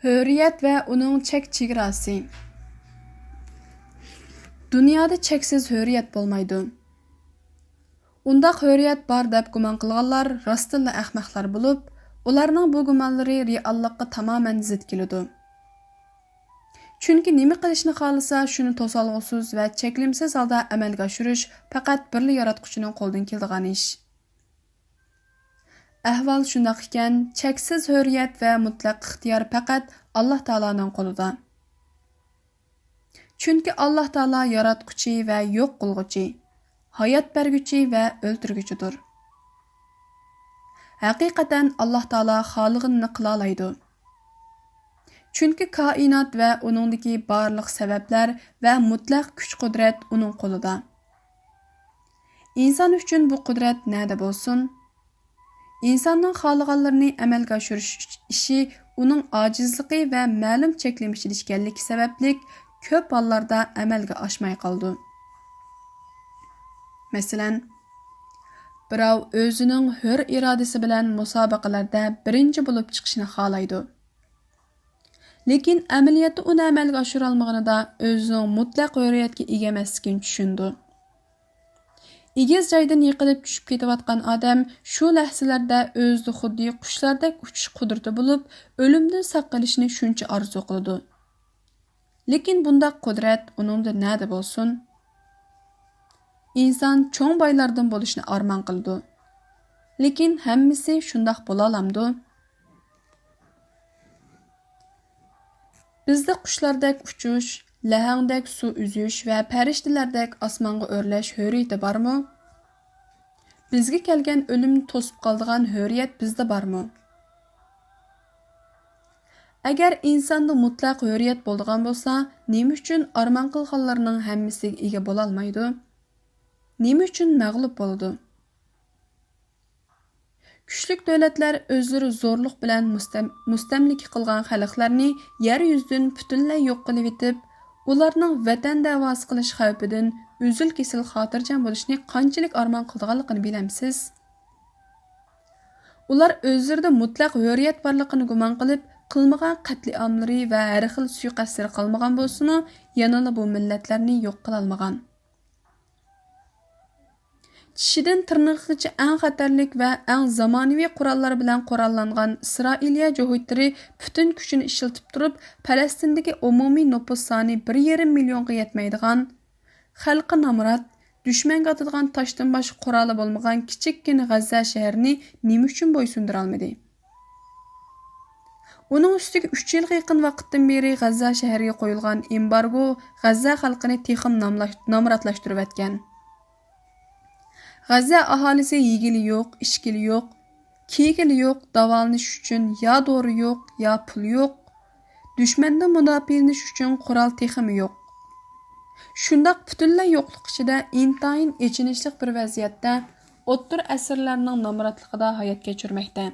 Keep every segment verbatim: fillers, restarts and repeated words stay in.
ھۆرىيەت ۋە ئۇنىڭ چەك-چېگراسى. دۇنيادا چەكسىز ھۆرىيەت بولمايدۇ. ئۇنداق ھۆرىيەت بار دەپ گۇمان قىلغانلار راستتىنلا ئەخمەقلەر بولۇپ، ئۇلارنىڭ بۇ گۇمانلىرى رېئاللىققا تامامەن زىت كېلىدۇ. چۈنكى نېمە قىلىشنى خالىسا، شۇنى توسالغۇسىز ۋە چەكلىمىسىز ھالدا ئەمەلگە ئاشۇرۇش پەقەت بىرلا ياراتقۇچىنىڭ قولىدىن كېلىدىغان ئىش. ئەھۋال شۇنداق ئىكەن، چەكسىز ھۆرىيەت ۋە مۇتلەق ئىختىيار پەقەت ئاللاھ تائالانىڭ قولىدا. چۈنكى ئاللاھ تائالا ياراتقۇچى ۋە يوق قىلغۇچى، ھايات بەرگۈچى ۋە ئۆلتۈرگۈچىدۇر. ھەقىقەتەن ئاللاھ تائالا خالىغىنىنى قىلالايدۇ. چۈنكى كائىنات ۋە ئۇنىڭدىكى بارلىق سەۋەبلەر ۋە مۇتلەق كۈچ-قۇدرەت ئۇنىڭ قولىدا. ئىنسان ئۈچۈن بۇ قۇدرەت نەدە بولسۇن؟ ئىنساننىڭ خالىغانلىرىنى ئەمەلگە ئاشۇرۇش ئىشى ئۇنىڭ ئاجىزلىقى ۋە مەلۇم چەكلىمە ئىچىدە ئىكەنلىكى سەۋەبلىك كۆپ ھاللاردا ئەمەلگە ئاشماي قالىدۇ. مەسىلەن، بىراۋ ئۆزىنىڭ ھۆر ئىرادىسى بىلەن مۇسابىقىلەردە بىرىنچى بولۇپ چىقىشنى خالايدۇ. لېكىن ئەمەلىيەتتە ئۇنى ئەمەلگە ئاشۇرالمىغىنىدا ئۆزىنىڭ مۇتلەق ھۆرىيەتكە ئىگە ئەمەسلىكىنى چۈشىنىدۇ. ئېگىز جايدىن يىقىلىپ چۈشۈپ كېتىۋاتقان ئادەم شۇ لەھزىلەردە ئۆزىدە خۇددى قۇشلاردەك ئۇچۇش قۇدرىتى بولۇپ، ئۆلۈمدىن ساقلىنىشنى شۇنچە ئارزۇ قىلىدۇ. لېكىن بۇنداق قۇدرەت ئۇنىڭدا نەدە بولسۇن؟ ئىنسان چوڭ بايلاردىن بولۇشنى ئارمان قىلىدۇ. لېكىن ھەممىسى شۇنداق بولالامدۇ؟ بىزدە قۇشلاردەك ئۇچۇش، لەھەڭدەك سۇ ئۈزۈش ۋە پەرىشتىلەردەك ئاسمانغا ئۆرلەش ھۆرىيىتى بارمۇ؟ بىزگە كەلگەن ئۆلۈمنى توسۇپ قالىدىغان ھۆرىيەت بىزدە بارمۇ؟ ئەگەر ئىنساندا مۇتلەق ھۆرىيەت بولىدىغان بولسا، نېمە ئۈچۈن ئارمان قىلغانلىرىنىڭ ھەممىسىگە ئىگە بولالمايدۇ؟ نېمە ئۈچۈن مەغلۇپ بولىدۇ؟ كۈچلۈك دۆلەتلەر ئۆزلىرى زورلۇق بىلەن مۇستەم-، مۇستەملىكە قىلغان خەلقلەرنى يەر يۈزىدىن پۈتۈنلەي يوق قىلىۋېتىپ، ئۇلارنىڭ ۋەتەن دەۋاسى قىلىش خەۋپىدىن ئۈزۈل-كېسىل خاتىرجەم بولۇشنى قانچىلىك ئارمان قىلىدىغانلىقىنى بىلەمسىز؟ ئۇلار ئۆزلىرىدە مۇتلەق ھۆرىيەت بارلىقىنى گۇمان قىلىپ، قىلمىغان قەتلىئاملىرى ۋە ھەر خىل سۇيىقەستلىرى قالمىغان بولسىمۇ، يەنىلا بۇ مىللەتلەرنى يوق قىلالمىغان. چىشىدىن تىرنىقىغىچە ئەڭ خەتەرلىك ۋە ئەڭ زامانىۋى قوراللار بىلەن قوراللانغان ئىسرائىلىيە جوھۇتلىرى پۈتۈن كۈچىنى ئىشلىتىپ تۇرۇپ، پەلەستىندىكى ئومۇمىي نوپۇس سانى بىر يېرىم مىليونغا يەتمەيدىغان، خەلقى نامرات، دۈشمەنگە ئاتىدىغان تاشتىن باشقا قورالى بولمىغان كىچىككىنە غەززە شەھىرىنى نېمە ئۈچۈن بويسۇندۇرالمىدى؟ ئۇنىڭ ئۈستىگە ئۈچ يىلغا يېقىن ۋاقىتتىن بېرى غەززە شەھىرىگە قويۇلغان ئېمبارگو غەززە خەلقىنى تېخىمۇ ناملاش-، نامراتلاشتۇرۇۋەتكەن. غەززە ئاھالىسى يېگىلى يوق، ئىچكىلى يوق، كىيگىلى يوق، داۋالىنىش ئۈچۈن يا دورا يوق، يا پۇل يوق. دۈشمەندىن مۇداپىئەلىنىش ئۈچۈن قورال تېخىمۇ يوق. شۇنداق پۈتۈنلەي يوقلۇق ئىچىدە ئىنتايىن ئېچىنىشلىق بىر ۋەزىيەتتە ئوتتۇرا ئەسىرلەرنىڭ نامراتلىقىدا ھايات كەچۈرمەكتە.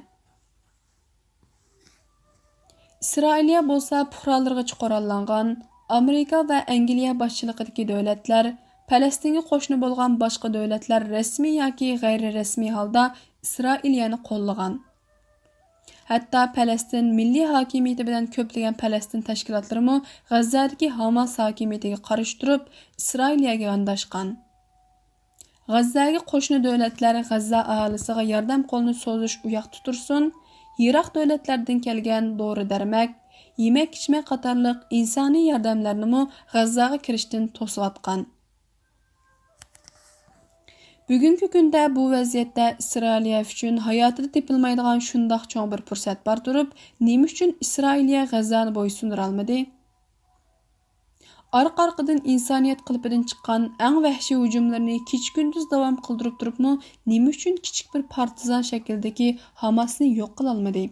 ئىسرائىلىيە بولسا پۇقرالىرىغىچە قوراللانغان، ئامېرىكا ۋە ئەنگلىيە باشچىلىقىدىكى دۆلەتلەر، پەلەستىنگە قوشنا بولغان باشقا دۆلەتلەر رەسمىي ياكى غەيرىي رەسمىي ھالدا ئىسرائىلىيەنى قوللىغان. ھەتتا پەلەستىن مىللىي ھاكىمىيىتى بىلەن كۆپلىگەن پەلەستىن تەشكىلاتلىرىمۇ غەززەدىكى ھاماس ھاكىمىيىتىگە قارشى تۇرۇپ، ئىسرائىلىيەگە يانداشقان. غەززەگە قوشنا دۆلەتلەر غەززە ئاھالىسىغا ياردەم قولىنى سوزۇش ئۇياقتا تۇرسۇن، يىراق دۆلەتلەردىن كەلگەن دورا-دەرمەك، يېمەك-ئىچمەك قاتارلىق ئىنسانىي ياردەملەرنىمۇ غەززەگە كىرىشتىن توسۇۋاتقان. بۈگۈنكى كۈندە بۇ ۋەزىيەتتە ئىسرائىلىيە ئۈچۈن ھاياتىدا تېپىلمايدىغان شۇنداق چوڭ بىر پۇرسەت بار تۇرۇپ، نېمە ئۈچۈن ئىسرائىلىيە غەززەنى بويسۇندۇرالمىدى؟ ئارقا-ئارقىدىن ئىنسانىيەت قېلىپىدىن چىققان ئەڭ ۋەھشىي ھۇجۇملىرىنى كېچە-كۈندۈز داۋام قىلدۇرۇپ تۇرۇپمۇ، نېمە ئۈچۈن كىچىك بىر پارتىزان شەكلىدىكى ھاماسنى يوق قىلالمىدى؟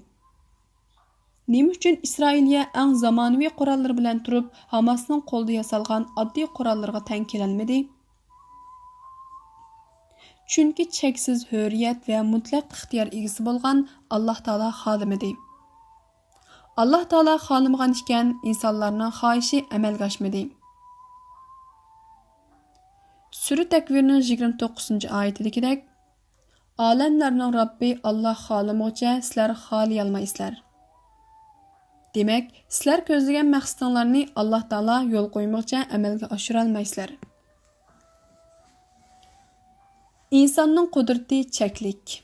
نېمە ئۈچۈن ئىسرائىلىيە ئەڭ زامانىۋى قوراللىرى بىلەن تۇرۇپ، ھاماسنىڭ قولىدا ياسالغان ئاددىي قوراللىرىغا تەڭ كېلەلمىدى؟ چۈنكى چەكسىز ھۆرىيەت ۋە مۇتلەق ئىختىيار ئىگىسى بولغان ئاللاھ تائالا خالىمىدى. ئاللاھ تائالا خالىمىغان ئىكەن، ئىنسانلارنىڭ خاھىشى ئەمەلگە ئاشمىدى. سۈرە تەكۋىرنىڭ يىگىرمە توققۇزىنچى ئايىتىدىكىدەك، ئالەملەرنىڭ رەببى ئاللاھ خالىمىغۇچە سىلەر خالىيالمايسىلەر. دېمەك، سىلەر كۆزلىگەن مەقسىتىڭلارنى ئاللاھ تائالا يول قويمىغۇچە ئەمەلگە ئاشۇرالمايسىلەر. ئىنساننىڭ قۇدرىتى چەكلىك.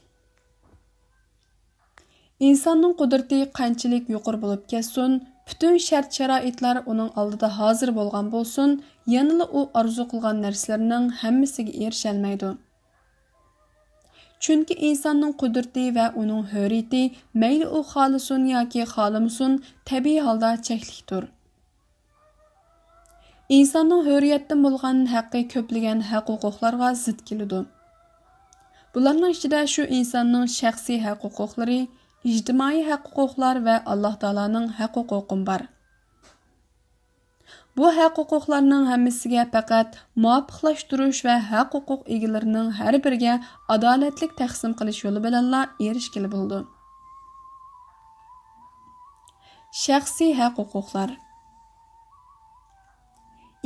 ئىنساننىڭ قۇدرىتى قانچىلىك يۇقىرى بولۇپ كەتسۇن، پۈتۈن شەرت-شارائىتلار ئۇنىڭ ئالدىدا ھازىر بولغان بولسۇن، يەنىلا ئۇ ئارزۇ قىلغان نەرسىلىرىنىڭ ھەممىسىگە ئېرىشەلمەيدۇ. چۈنكى ئىنساننىڭ قۇدرىتى ۋە ئۇنىڭ ھۆرىيىتى مەيلى ئۇ خالىسۇن ياكى خالىمىسۇن، تەبىئىي ھالدا چەكلىكتۇر. ئىنساننىڭ ھۆرىيەتتىن بولغان ھەققى كۆپلىگەن ھەق-ھوقۇقلارغا زىت كېلىدۇ. بۇلارنىڭ ئىچىدە شۇ ئىنساننىڭ شەخسىي ھەق-ھوقۇقلىرى، ئىجتىمائىي ھەق-ھوقۇقلار ۋە ئاللاھ تائالانىڭ ھەق-ھوقۇقىمۇ بار. بۇ ھەق-ھوقۇقلارنىڭ ھەممىسىگە پەقەت مۇۋاپىقلاشتۇرۇش ۋە ھەق-ھوقۇق ئىگىلىرىنىڭ ھەر بىرىگە ئادالەتلىك تەقسىم قىلىش يولى بىلەنلا ئېرىشكىلى بولىدۇ. شەخسىي ھەق-ھوقۇقلار.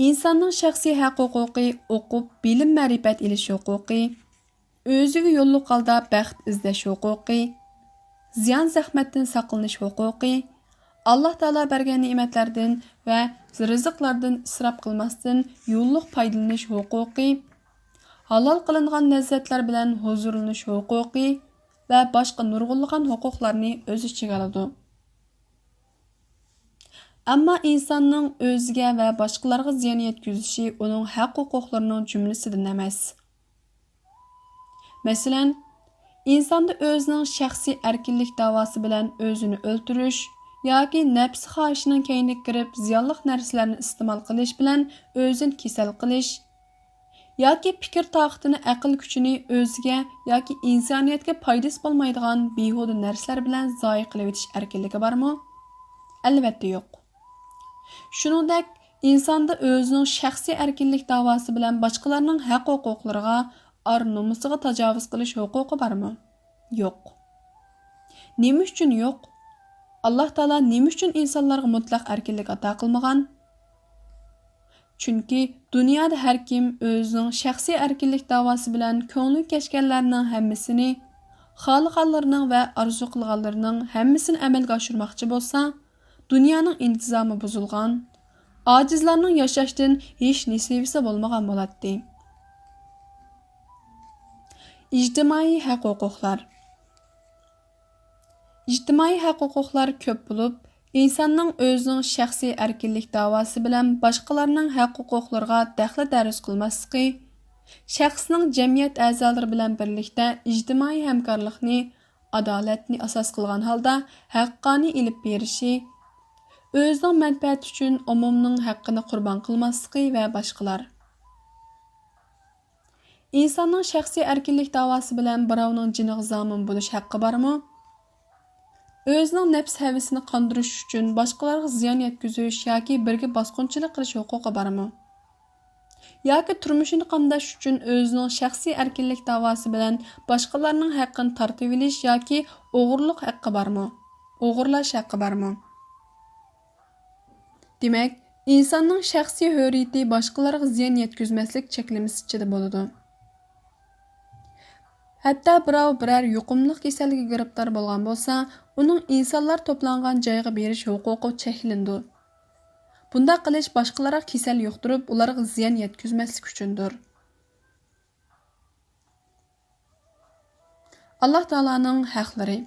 ئىنساننىڭ شەخسىي ھەق-ھوقۇقى ئوقۇپ، بىلىم-مەرىپەت ئېلىش ھوقۇقى، ئۆزىگە يوللۇق ھالدا بەخت ئىزدەش ھوقۇقى، زىيان-زەخمەتتىن ساقلىنىش ھوقۇقى، ئاللاھ تائالا بەرگەن نېمەتلەردىن ۋە رىزىقلاردىن ئىسراپ قىلماستىن، يوللۇق پايدىلىنىش ھوقۇقى، ھالال قىلىنغان لەززەتلەر بىلەن ھۇزۇرلىنىش ھوقۇقى ۋە باشقا نۇرغۇنلىغان ھوقۇقلارنى ئۆز ئىچىگە ئالىدۇ. ئەمما ئىنساننىڭ ئۆزىگە ۋە باشقىلارغا زىيان يەتكۈزۈشى ئۇنىڭ ھەق-ھوقۇقلىرىنىڭ جۈملىسىدىن ئەمەس. مەسىلەن، ئىنساندا ئۆزىنىڭ شەخسىي ئەركىنلىك داۋاسى بىلەن ئۆزىنى ئۆلتۈرۈش ياكى نەپسى خاھىشىنىڭ كەينىگە كىرىپ، زىيانلىق نەرسىلەرنى ئىستېمال قىلىش بىلەن ئۆزىنى كېسەل قىلىش ياكى پىكىر تاقىتىنى، ئەقىل كۈچىنى ئۆزىگە ياكى ئىنسانىيەتكە پايدىسى بولمايدىغان بىھۇدە نەرسىلەر بىلەن زايە قىلىۋېتىش ئەركىنلىكى بارمۇ؟ ئەلۋەتتە يوق. شۇنىڭدەك، ئىنساندا ئۆزىنىڭ شەخسىي ئەركىنلىك داۋاسى بىلەن باشقىلارنىڭ ھەق-ھوقۇقلىرىغا، ئار-نومۇسىغا تاجاۋۇز قىلىش ھوقۇقى بارمۇ؟ يوق. نېمە ئۈچۈن يوق؟ ئاللاھ تائالا نېمە ئۈچۈن ئىنسانلارغا مۇتلەق ئەركىنلىك ئاتا قىلمىغان؟ چۈنكى دۇنيادا ھەر كىم ئۆزىنىڭ شەخسىي ئەركىنلىك داۋاسى بىلەن كۆڭلى كەچكەنلەرنىڭ ھەممىسىنى، خالىغانلىرىنىڭ ۋە ئارزۇ قىلغانلىرىنىڭ ھەممىسىنى ئەمەلگە ئاشۇرماقچى بولسا، دۇنيانىڭ ئىنتىزامى بۇزۇلغان، ئاجىزلارنىڭ ياشاشتىن ھېچ نېسىۋىسى بولمىغان بولاتتى. ئىجتىمائىي ھەق-ھوقۇقلار. ئىجتىمائىي ھەق-ھوقۇقلار كۆپ بولۇپ، ئىنساننىڭ ئۆزىنىڭ شەخسىي ئەركىنلىك داۋاسى بىلەن باشقىلارنىڭ ھەق-ھوقۇقلىرىغا دەخلى-تەرۇز قىلماسلىقى، شەخسنىڭ جەمئىيەت ئەزالىرى بىلەن بىرلىكتە ئىجتىمائىي ھەمكارلىقنى، ئادالەتنى ئاساس قىلغان ھالدا ھەققانىي ئېلىپ بېرىشى، ئۆزىنىڭ مەنپەئەتى ئۈچۈن ئومۇمنىڭ ھەققىنى قۇربان قىلماسلىقى ۋە باشقىلار. ئىنساننىڭ شەخسىي ئەركىنلىك داۋاسى بىلەن بىراۋنىڭ جېنىغا زامىن بولۇش ھەققى بارمۇ؟ ئۆزىنىڭ نەپس ھەۋىسىنى قاندۇرۇش ئۈچۈن باشقىلارغا زىيان يەتكۈزۈش ياكى بىرىگە باسقۇنچىلىق قىلىش ھوقۇقى بارمۇ؟ ياكى تۇرمۇشىنى قامداش ئۈچۈن ئۆزىنىڭ شەخسىي ئەركىنلىك داۋاسى بىلەن باشقىلارنىڭ ھەققىنى تارتىۋېلىش ياكى ئوغرىلىق ھەققى بارمۇ؟ ئوغرىلاش ھەققى بارمۇ؟ دېمەك، ئىنساننىڭ شەخسىي ھۆرىيىتى باشقىلارغا زىيان يەتكۈزمەسلىك چەكلىمىسى ئىچىدە بولىدۇ. ھەتتا بىراۋ بىرەر يۇقۇملۇق كېسەلگە گىرىپتار بولغان بولسا، ئۇنىڭ ئىنسانلار توپلانغان جايغا بېرىش ھوقۇقى چەكلىنىدۇ. بۇنداق قىلىش باشقىلارغا كېسەل يۇقتۇرۇپ، ئۇلارغا زىيان يەتكۈزمەسلىك ئۈچۈندۇر. ئاللاھ تائالانىڭ ھەقلىرى.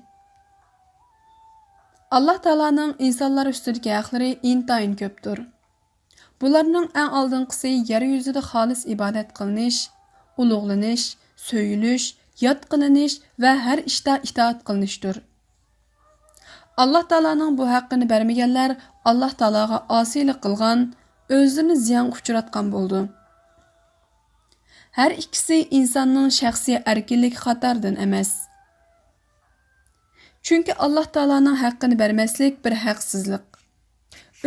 ئاللاھ تائالانىڭ ئىنسانلار ئۈستىدىكى ھەقلىرى ئىنتايىن كۆپتۇر. بۇلارنىڭ ئەڭ ئالدىنقىسى يەر يۈزىدە خالىس ئىبادەت قىلىنىش، ئۇلۇغلىنىش، سۆيۈلۈش، ياد قىلىنىش ۋە ھەر ئىشتا ئىتائەت قىلىنىشتۇر. ئاللاھ تائالانىڭ بۇ ھەققىنى بەرمىگەنلەر ئاللاھ تائالاغا ئاسىيلىق قىلغان، ئۆزلىرىنى زىيانغا ئۇچراتقان بولىدۇ. ھەر ئىككىسى ئىنساننىڭ شەخسىي ئەركىنلىكى قاتارىدىن ئەمەس. چۈنكى ئاللاھ تائالانىڭ ھەققىنى بەرمەسلىك بىر ھەقسىزلىق.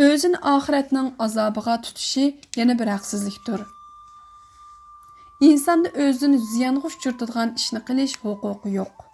ئۆزىنى ئاخىرەتنىڭ ئازابىغا تۇتۇشى يەنە بىر ھەقسىزلىكتۇر. ئىنساندا ئۆزىنى زىيانغا ئۇچرىتىدىغان ئىشنى قىلىش ھوقۇقى يوق.